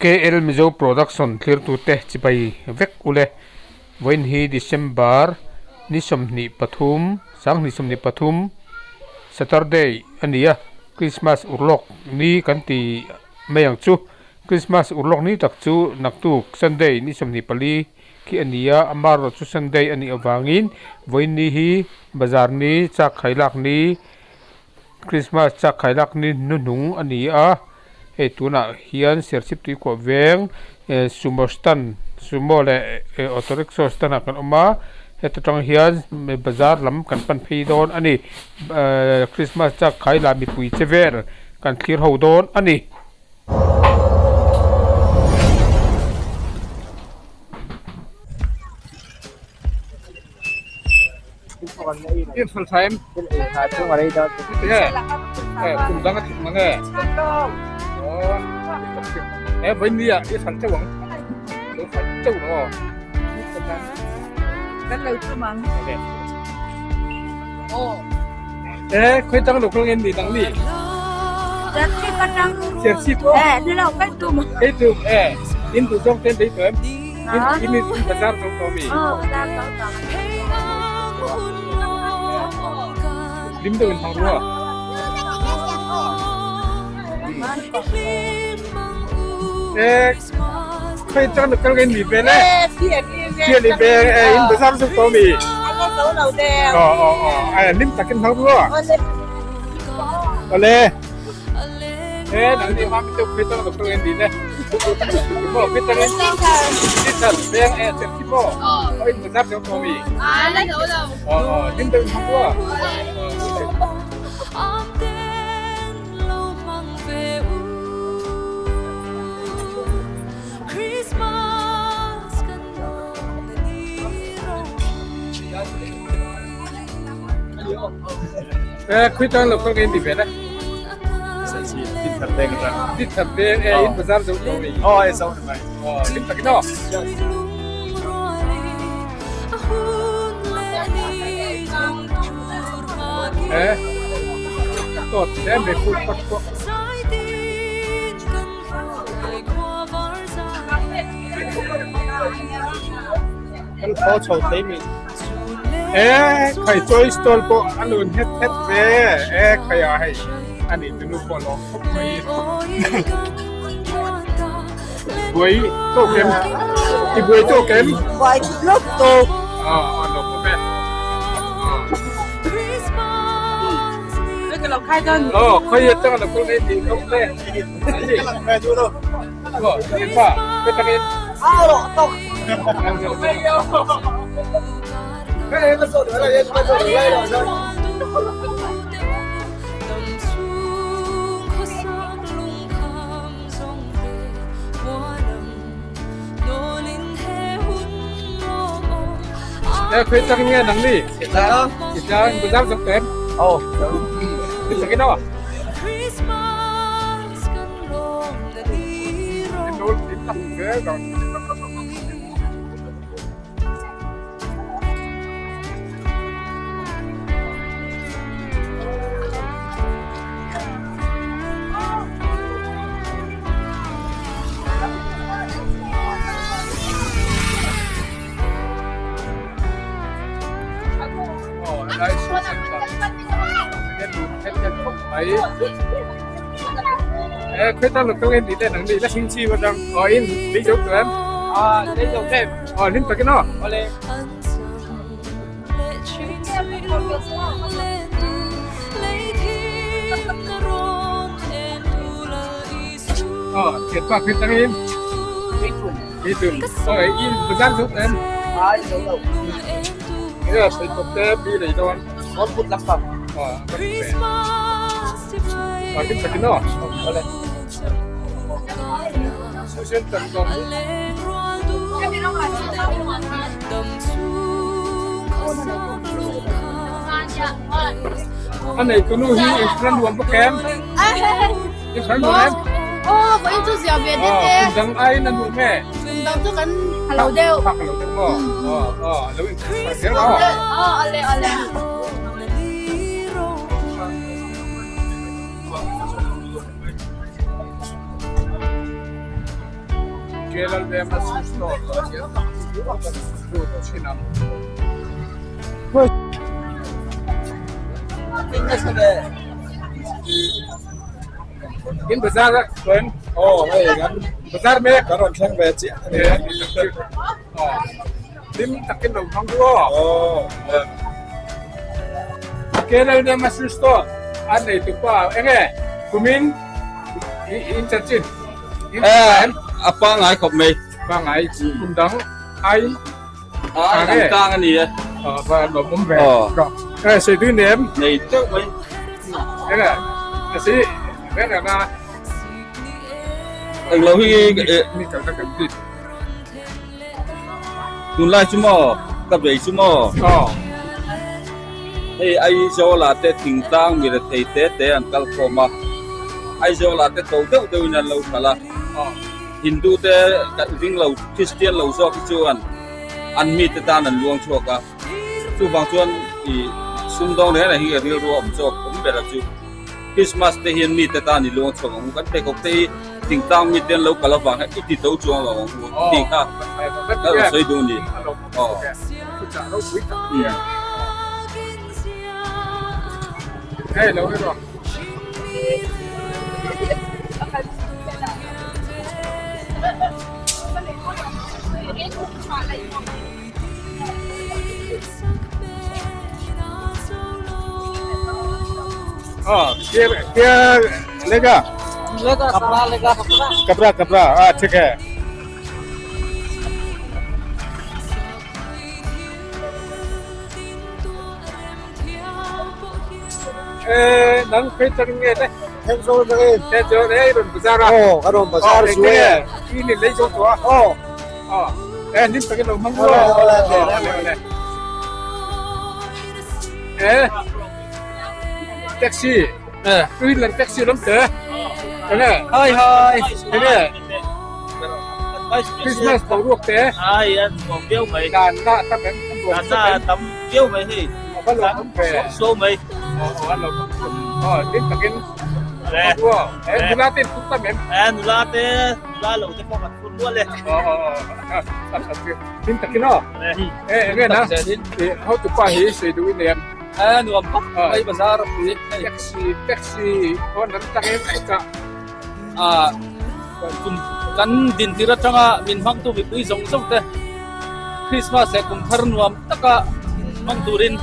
KL Mizo Production thlirtute chibai vek ule. Vawiin hi December ni 23, 2023, Saturday a ni a, Christmas urlawk ni kan ti mai ang chu. Christmas urlawk ni tak chu naktuk Sunday ni 24 khi a ni a, amaherawh chu Sunday a nih avangin vawiin ni hi bazar ni, chak khailak ni, Christmas chak khailak ni hnuhnung a ni a, hei tunah hian Serchhip tuikhuah veng eh sumo stand sumo leh auto rickshaw stand ah kan awm a, heta tang hian bazar lam kan pan phei dawn a ni ehh Christmas chak khaila mipui che vel kan thlir ho dawn a ni. Lalvema shoe store ah hian lut thin ang. In bazar a chuan aw hei kan bazar mek kan rawn thleng ve chiah a ni hlim takin lo hmang ru aw Lalvema shoe store a nei tupa enge kumin in chanchin a pangai khawp mai pangai kum dang ai a an tang a ni e va lawm awm ve e sei tui nem nei teuh mai enge a si reng reng a englo hi mi kal ka kan ti tunlai chu maw ka bei chu maw hei Aizawla te thingtlang mi rethei te te an kal khawm a Aizawla te to deuh deuhin an lo kal a Hindu te ring lo Kristian lo zawk hi chuan an mite tan an luang chhuak a chuvang chuan ih sumdawng reng reng hi rilru a awm zawk awm ber a chu Christmas te hian mite tan i luang chhuak ang u kan pheikhawk te hi thingtlang mite an lo kal avang hian i ti to chuang lo ang u tih kha ka rawn sawi duh a ni aw. क्या लेगा कपड़ा लेगा कपड़ा कपड़ा हाँ ठीक है Nang phei chang nge le Thenzawl changin Thenzawl e rawn bazar a aw ka rawn bazar chu e i ni lei zo tawh a aw aw e nim takin lo hmang awle awle awle awle e taxi e two wheeler taxi lam te enge hai hai enge Christmas boruak te ai an nuam viau mai dan na tam em dan na tam viau mai hei a lawm awm ve so mai aw a lawm awm aw tin takin e nula te phut tam em e nula te nula lo te pawh kan phut nual e aw aw tin takin aw e enge na hotupa hi sei duh in em e nuam khawp mai bazar pui taxi taxi pawn an tangin a chah a kum kan din tir atanga min hmangtu mipui zawng zawng te Christmas leh kum thar nuam taka hmang turin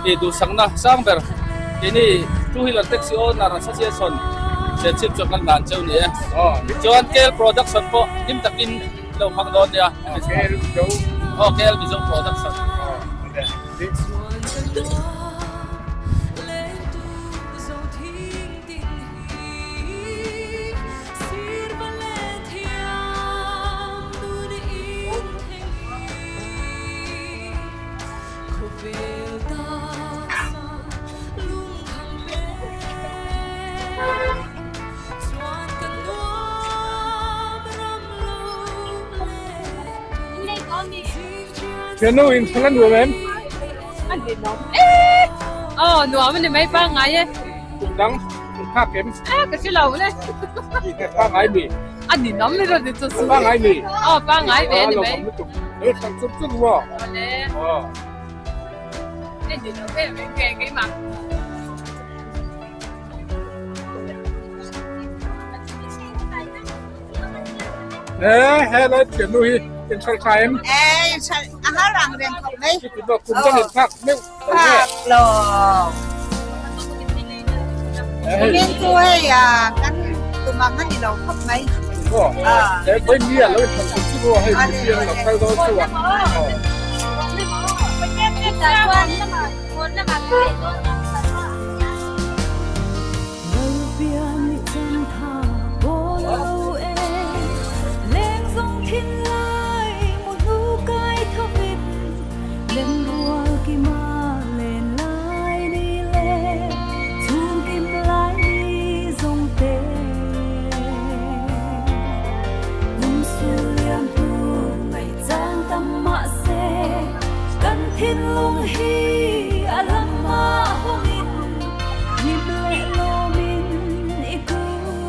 ih duhsakna sang ber keini two wheeler taxi owner association Serchhip chuan kan hlan cheu ni e chuan KL production pawh hlim takin lo hmang dawn nia aw KL Mizo production. Piano in thla nuam em? Aw nuam a ni mai pangngai e. Kum dang in phak em? A ka hre lo le. Pangngai mi. A ni nam le rawh ni chu su. Pangngai mi. Aw pangngai ve a ni mai. Lo thlang chur chur maw? Awle. Aw. Hei ni lo em em ke keimah. E he lai thiannu hi in thal tha em? E a har ang reng khawp mai. Kum dang in phak meuh. Phak lo. Kumin chu hei kan tum ang a ni lo khawp mai. He khawi mi a lo in thlan tum chu hei mi a lo kal dawn chu a.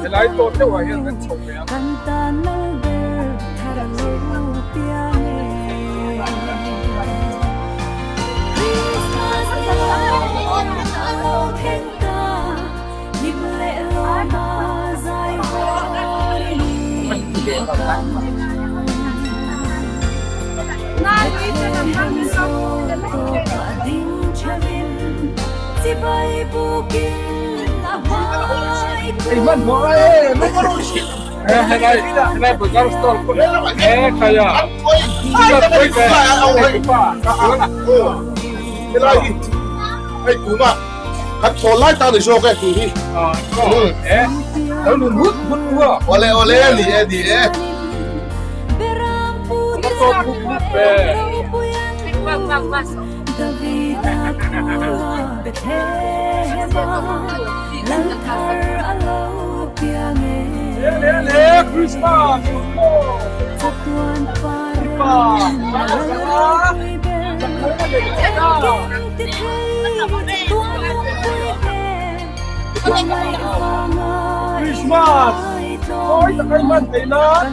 Helai tawh deuh ah hian kan chho ve ang. Helai bazar store pawh hi e khai a Helai hi hei tuna kan thawl lai ta ni zawk e tun hi. E lo nun hut hut tu a. Ole ole ni e ni e. Le le Christmas. Christmas. Oi takai man thei nan.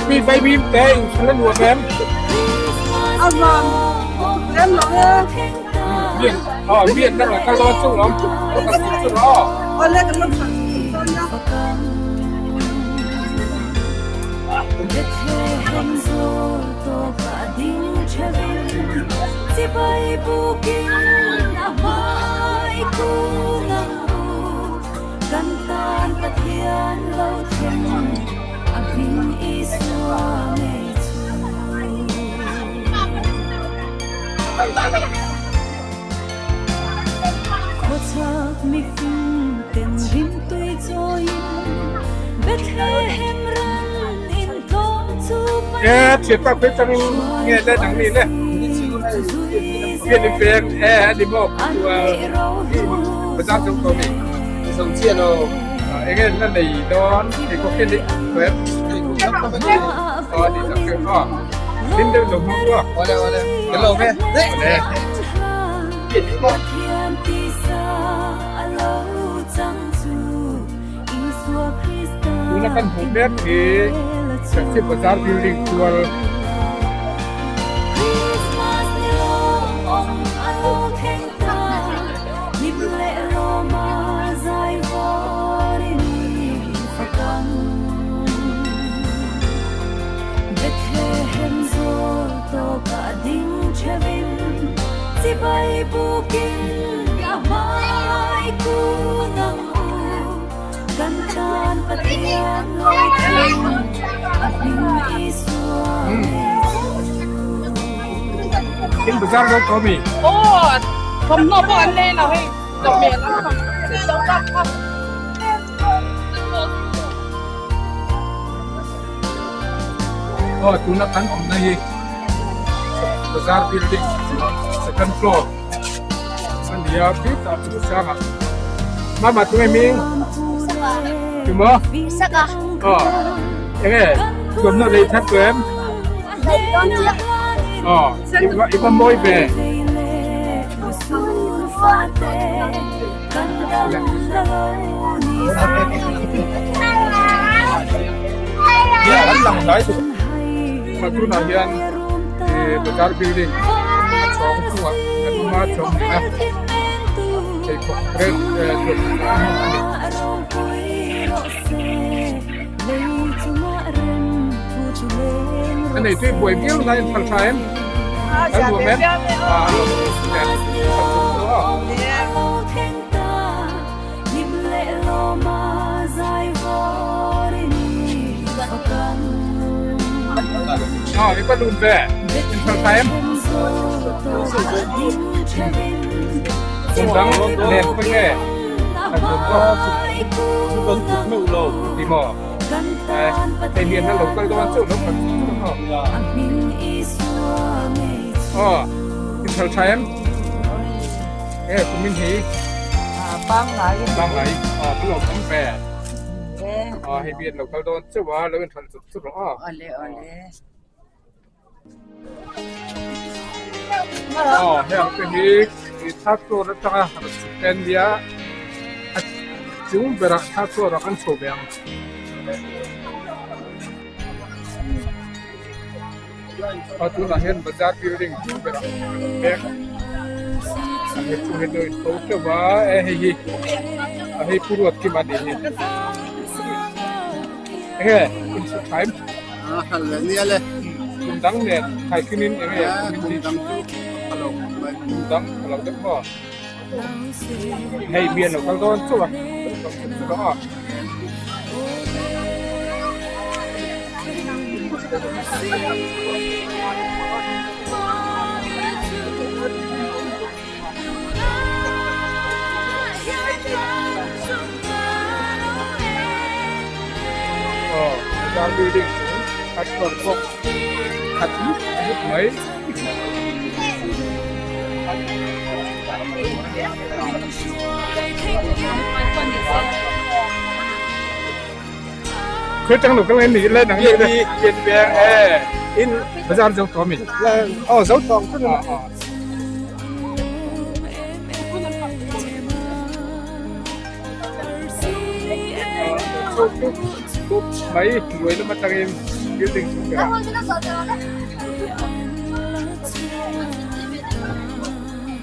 Pi bai bim te in thlan nuam em. Avan lem lo e. Mian ah mian nang la kal dawn chu lawm. Ka chu ro. Ole ka lam than chu na. E thian tak phei changin nge le nang ni le bian in pek e ani maw bazar chung ko ni enge na nei dawn pheikhawk te ni em ni tak ke a tin deuh lo hmang a ole ole kan lo ve ole Tuna kan hmuh mek hi Sakchip Bazar building tual In bazar lo ko mi. Aw, thawmhnaw pawh an lei lo hei, chawhmeh lampang lo kap kap. Aw tuna kan awmna hi bazar building second floor a ni a khitah chu sangah mama tunge hming tumaw aw enge thuamhnaw lei that tawh em aw i va mawi ve. Tunah hian bazar building a chhawng chungah kan awm a chhawng hnih a pheikhawk red a ni. A nei tui buai viau lai an phal tha em? An nuam em? A i va lun ve in phal tha em? Kum dang nen pawh nge kan lun bawk ti maw? Hei hian a lo kal dawn chauh lo kan aw in phal tha em? Nge kumin hi pangngai pangngai aw ka lo awm ve aw hei hian lo kal dawn chauh a lo inhran chuk chuk rawh aw awle awle aw heng te hi third floor atanga rawn chhuk te an nia a chung berah third floor ah kan chho ve ang. A tunah hian bazar building chung berah kan awm mek a he chung hi chu a in tho teuh a e hei hi. A hei pu ruat kim a nih hi. Enge in thaim? A hal leh nia le. Kum dang nen thaikhin in enge kum dang chu a lo mai. Kum dang a lo deuh maw? Hei mi an lo kal dawn chauh a. Chauh a. Aw bazar building chu a chhuat bawk khat mup mup mai. Khawi tang lo ka ngai ni le nang ni le e in bazar zo tawh mi. Aw zo tawh ang chu. Mai hnuai lam atangin building chu ka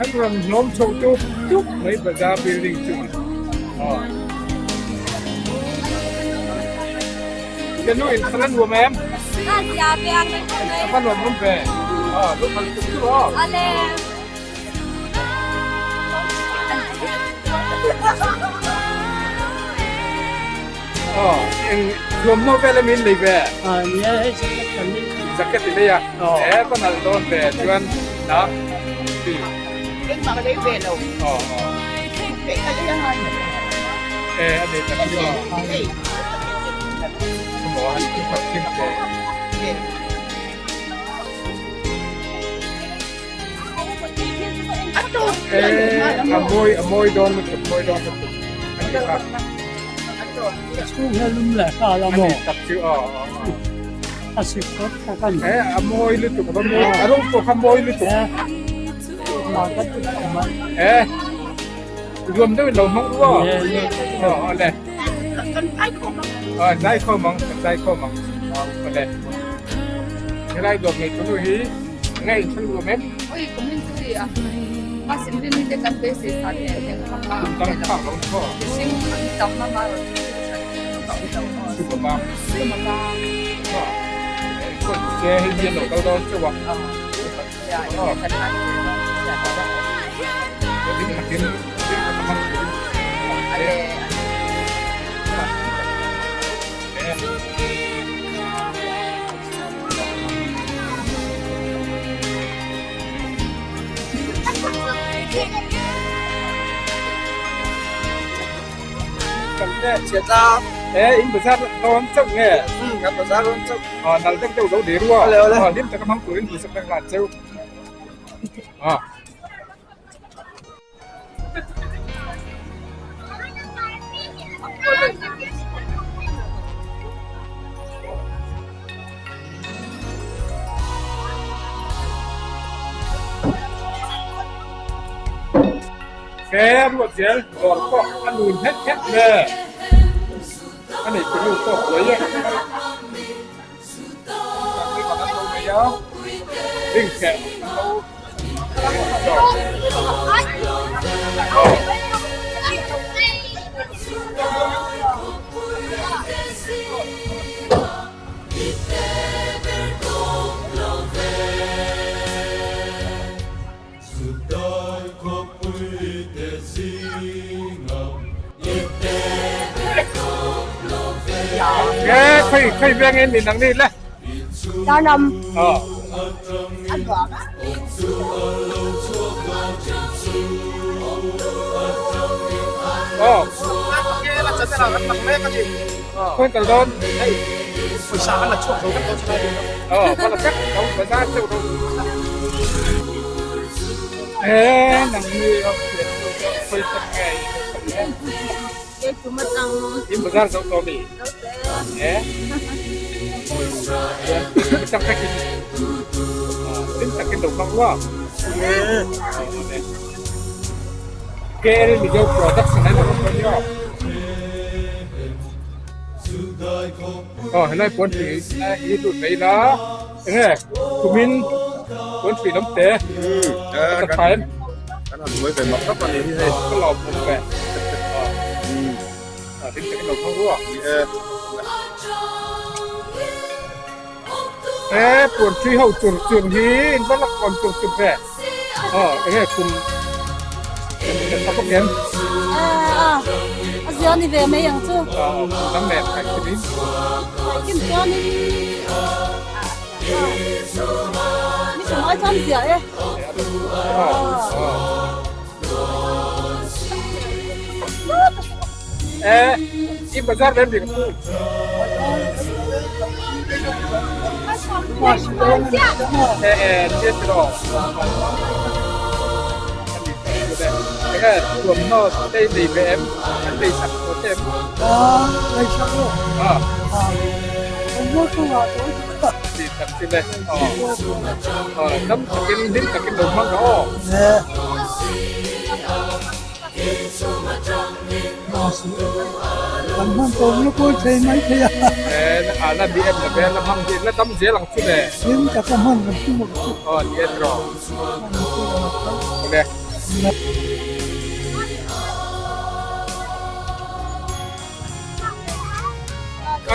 an rawn hnawm chho tup tup mai bazar building chu aw ka nu in thlan a nuam em a va nuam awm ve aw lu phal tup tup aw. Aw eng thuamhnaw vel emaw in nei ve? Nia hei jacket kan nei. Jacket i nei a? E ka nalh dawn ve chuan na ti. Engmah ka nei ve lo. Aw aw. Hei ka lei a ngai lo. E a nei tak chu aw. Hei. Maw han ti khat thim te. A mawi a mawi dawn lutuk mawi dawn lutuk a ni kha. Chhung hian lum leh nghal a maw? A ni tak chu aw aw aw. A sik phawt kha ka ni. E a mawi lutuk a va mawi a rawng pawh kha mawi lutuk. E ruam deuh in lo hmang u aw. Aw aw le. Aw zai khawm ang kan zai khawm ang aw le. Helai dawr nei tunu hi Ngai in thil nuam em? Oi kum in chu a a sim rin te kan be se sa te te kha kha dang kha lo tho sing an tam ma ma ro chu ba ma chu ba ma ko che hi bien lo kal don chu wa ya ya kan ha ding hakin ding hakin ale E in bazar dawn chauh nge? Kan bazar dawn chauh. Aw nal deuh deuh lo dir u a. Aw hlim taka hmang turin duhsak vek hlan cheu. Aw. He ruat zel dawr pawh a nun het het hle a nei tunu pawh buai e. Khay khay veng in nang ni le. Darnam. Ờ. Ờ. Khuyên tàu đôn. Ờ, con là chắc đâu phải ra chịu đâu. Ê, nang ni ông khơi tập ngày. In bazar zo to mi. Ê. Chắc cách in chắc cái đầu không quá. KL Mizo production này là không có nhiều. Aw helai puan hri hi lut mai ila enge kumin puan hri lam te ka tha em kan han hmuai ve mak khawp a ni hi hei ka lawm awm ve. Hlim takin lo hmang ru a. Ni e. E puan ṭhui ho chur chur hi in va la kawn chur chur ve. Aw enge kum kum tha bawk em? A a zia ni ve mai ang chu. Aw kum dang nen khai kim in. Khai kim chuan in mi kum ai chuan zia e. E i bazar ven ri ka pu. E e tia ti ro. Enge thuamhnaw te i nei ve em? An lei sak tawh che em? A lei sak lo. A. Thuamhnaw chu ngah tawh i ti. Ti tak chu le. Aw. Aw dam takin hlim takin lo hmang rawh aw. E. Kan hman tawh na kawi thei mai thei a. A la ni em love la hmang hi la dam zel ang chu le. Hlim taka hman kan tum ang chu. Aw ni em rawh. Awle.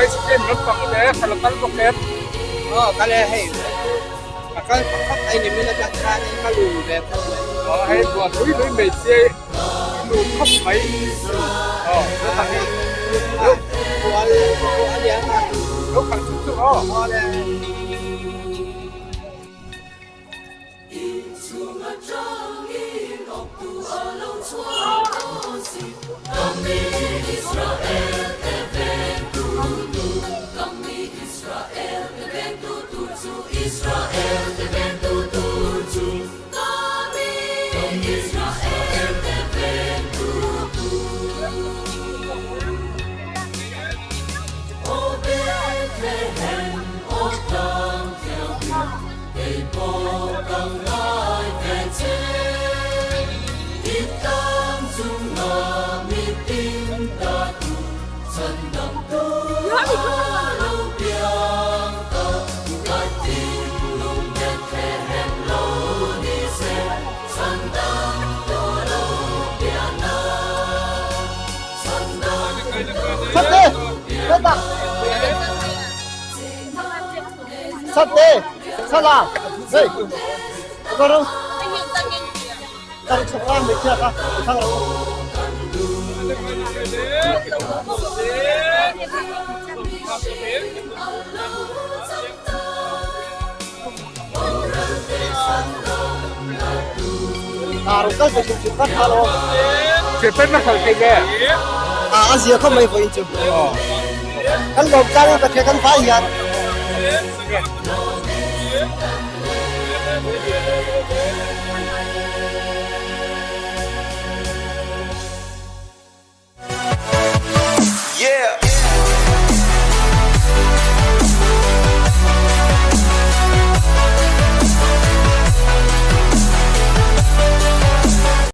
Ice cream lampang te ka la kal bawk em. Aw kal e hei ka kal pakhat ai ni min atang khan in ka lu ve khawp mai. Aw hei buan lui lui mai che lu khawp mai. Aw la tak hi. Kual a lian a. Lo kal chu chu aw. Aw le. Sat te, sat la, hei, có đâu, tăng chụp lan để chia ta, thằng À, rồi cái chụp chụp cắt thà luôn. Chụp bên nó khởi cái kìa. À, ăn gì không mày phải chụp. Kan lawm tlang in Pathian kan vai hian.